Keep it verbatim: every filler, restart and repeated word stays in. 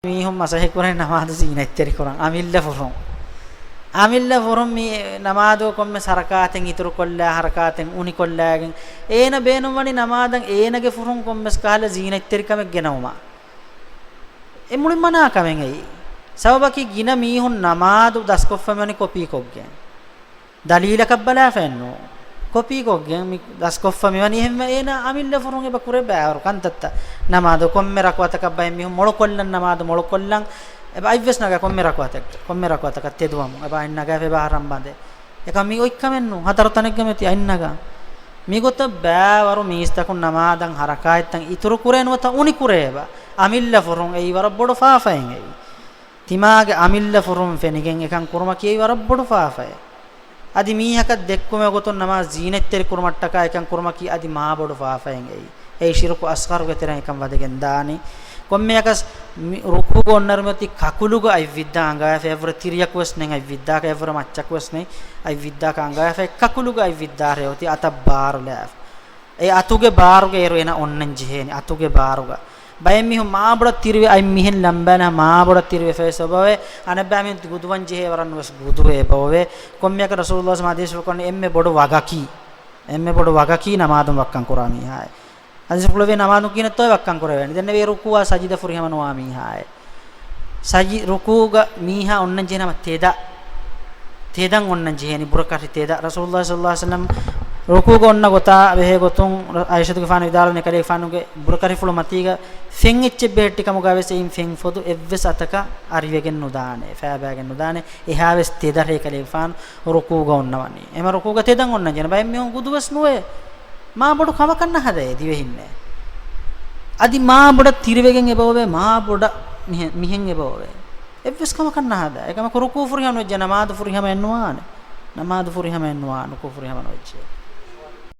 މީހުން މަސައްކަތް ކުރަނީ ނަމާދު ޒީނަތްތެރި ކުރަން، އަމިއްލަ ފުރުން. އަމިއްލަ ފުރުން މި ނަމާދު ކޮންމެސް ހަރަކާތެއް އިތުރު ކޮށްލާ، ހަރަކާތެއް އުނި ކޮށްލާގެން އޭނަ ބޭނުންވަނީ ނަމާދަށް އޭނަގެ ފުރުން ކޮންމެސް ކަހަލަ ޒީނަތްތެރިކަމެއް ގެނައުމަށް. އެ މުޅި މަނާ ކަމެއް އެއީ. ސަބަބަކީ ގިނަ މީހުން ނަމާދު ދަސްކޮށްފަ މިވަނީ ކޮޕީ ކޮށްގެން. ދަލީލަކަށް ބަލާފައެއް ނޫން. ކޮޕީ ކޮށްގެން މި ދަސްކޮށްފަ މިވަނީ. އެހެންވެ އޭނާ އަމިއްލަ ފުރުން އެބަ ކުރޭ ބައިވަރު ކަންތައްތައް. ނަމާދު ކޮންމެ ރަކުޢަތަކަށް ބައެއް މީހުން މޮޅު ކޮށްލަން، ނަމާދު މޮޅު ކޮށްލަން. އެބަ އަތްވެސް ނަގާ ކޮންމެ ރަކުޢަތަކަށް، ކޮންމެ ރަކުޢަތަކަށް ތެދުވަމުން. އެބަ އަތް ނަގާފަ އެބަ ހަރަން ބަނދޭ. އެކަމް މީ އޮތް ކަމެއް ނޫން. ހަތަރު ތަނެއްގަ މެތި އަތް ނަގާ. މިގޮތަށް ބައިވަރު މީސްތަކުން ނަމާދަށް ހަރަކާތްތައް އިތުރު ކުރޭ ނުވަތަ އުނި ކުރޭ އެބަ. އަމިއްލަ ފުރުން އެއީ ވަރަށް ބޮޑު ފާފައެއް އެއީ. ތިމާގެ އަމިއްލަ ފުރުން ފެނިގެން އެކަން ކުރުމަކީ އެއީ ވަރަށް ބޮޑު ފާފައެއް. އަދި މީހަކަށް ދެއްކުމެއް ގޮތުން ނަމާދު ޒީނަތްތެރި ކުރުމަށްޓަކާ އެކަން ކުރުމަކީ އަދި މާ ބޮޑު ފާފައެއް އެއީ. އެއީ ޝިރުކު އަޞްޣަރުގެ ތެރެއިން އެކަން ވަދެގެން ދާނީ. ކޮންމެއަކަސް މި ރުކޫގަ އޮންނައިރު މިއޮތީ ކަކުލުގަ އަތް ވިއްދާ އަނގައިފަ، އެއަށްވުރެ ތިރިޔަކުވެސް ނެތް އަތް ވިއްދާކަށް، އެއަށްވުރެ މައްޗަކުވެސް ނެތް އަތް ވިއްދާކަށް އަނގައިފަ، އެ ކަކުލުގަ އަތް ވިއްދާ ހެޔޮތީ އަތަށް ބާރު ލާފަ. އެ އަތުގެ ބާރުގަ އޭރު އޭނަ އޮންނަން ޖެހޭނެ، އަތުގެ ބާރުގަ. ބައެއް މީހުން މާބޮޑަށް ތިރިވެ، އަތް މިހެން ލަނބާނަ މާބޮޑަށް ތިރިވެފަވެސް އެބައޮވޭ. އަނެއްބައި މީހުން ގުދުވަން ޖެހޭ ވަރަށް ނުވެސް ގުދުވެ އެބައޮވޭ. ކޮންމެއަކަށް ރަސޫލުﷲ ސަމާ ޙަދީޘްފުޅު ކުރަނީ އެންމެ ބޮޑު ވަގަކީ، އެންމެ ބޮޑު ވަގަކީ ނަމާދުން ވައްކަން ކުރާ މީހާއޭ. ޙަދީޘްފުޅު ވޭ ނަމާދުން ކިހިނެއްތޯ ވައްކަން ކުރެވޭނެ. ދެންނެވޭ ރުކޫޢާ ސަޖިދަ ފުރިހަމަ ނުވާ މީހާއޭ. ސަޖި ރުކޫޢުގަ މީހާ އޮންނަން ޖެހޭނަމަ ތެދަށް، ތެދަށް އޮންނަން ޖެހޭނީ، ބުރަކަށި ތެދަށް. ރަސޫލުﷲ ޞައްލަﷲ ޢަލައިހި ވަސައްލަމް ރުކޫޢުގަ އޮންނަ ގޮތާ ބެހޭ ގޮތުން ޢާއިޝަތުގެފާނު ވިދާޅުވި ކަލޭގެފާނުގެ ބުރަކަށިފުޅު މަތީގަ ފެން އެއްޗެއް ބެހެއްޓި ކަމުގަވެސް އެއިން ފެން ފޮދު އެއްވެސް އަތަކަށް އަރިވެގެން ނުދާނެ، ފައިބައިގެން ނުދާނެ. އެހާވެސް ތެދަށޭ ކަލޭގެފާނު ރުކޫޢުގަ އޮންނަވަނީ. އެމަ ރުކޫޢުގަ ތެދަށް އޮންނަން ޖެހޭނެ. ބައެއް މީހުން ގުދުވެސް ނުވޭ. މާ ބޮޑު ކަމަކަށް ނަހަދޭ ދިވެހިންނޭ. އަދި މާ ބޮޑަށް ތިރިވެގެން އެބައޮވޭ، މާ ބޮޑަށް މިހެ-، މިހެން އެބައޮވޭ. އެއްވެސް ކަމަކަށް ނަހަދާ. އެކަމަކު ރުކޫޢު ފުރިހަމަ ނުވެއްޖެ، ނަމާދު ފުރިހަމައެއް ނުވާނެ. ނަމާދު ފުރިހަމައެއް ނުވާނެ، ރުކޫޢު ފުރިހަމަ ނުވެއްޖެ.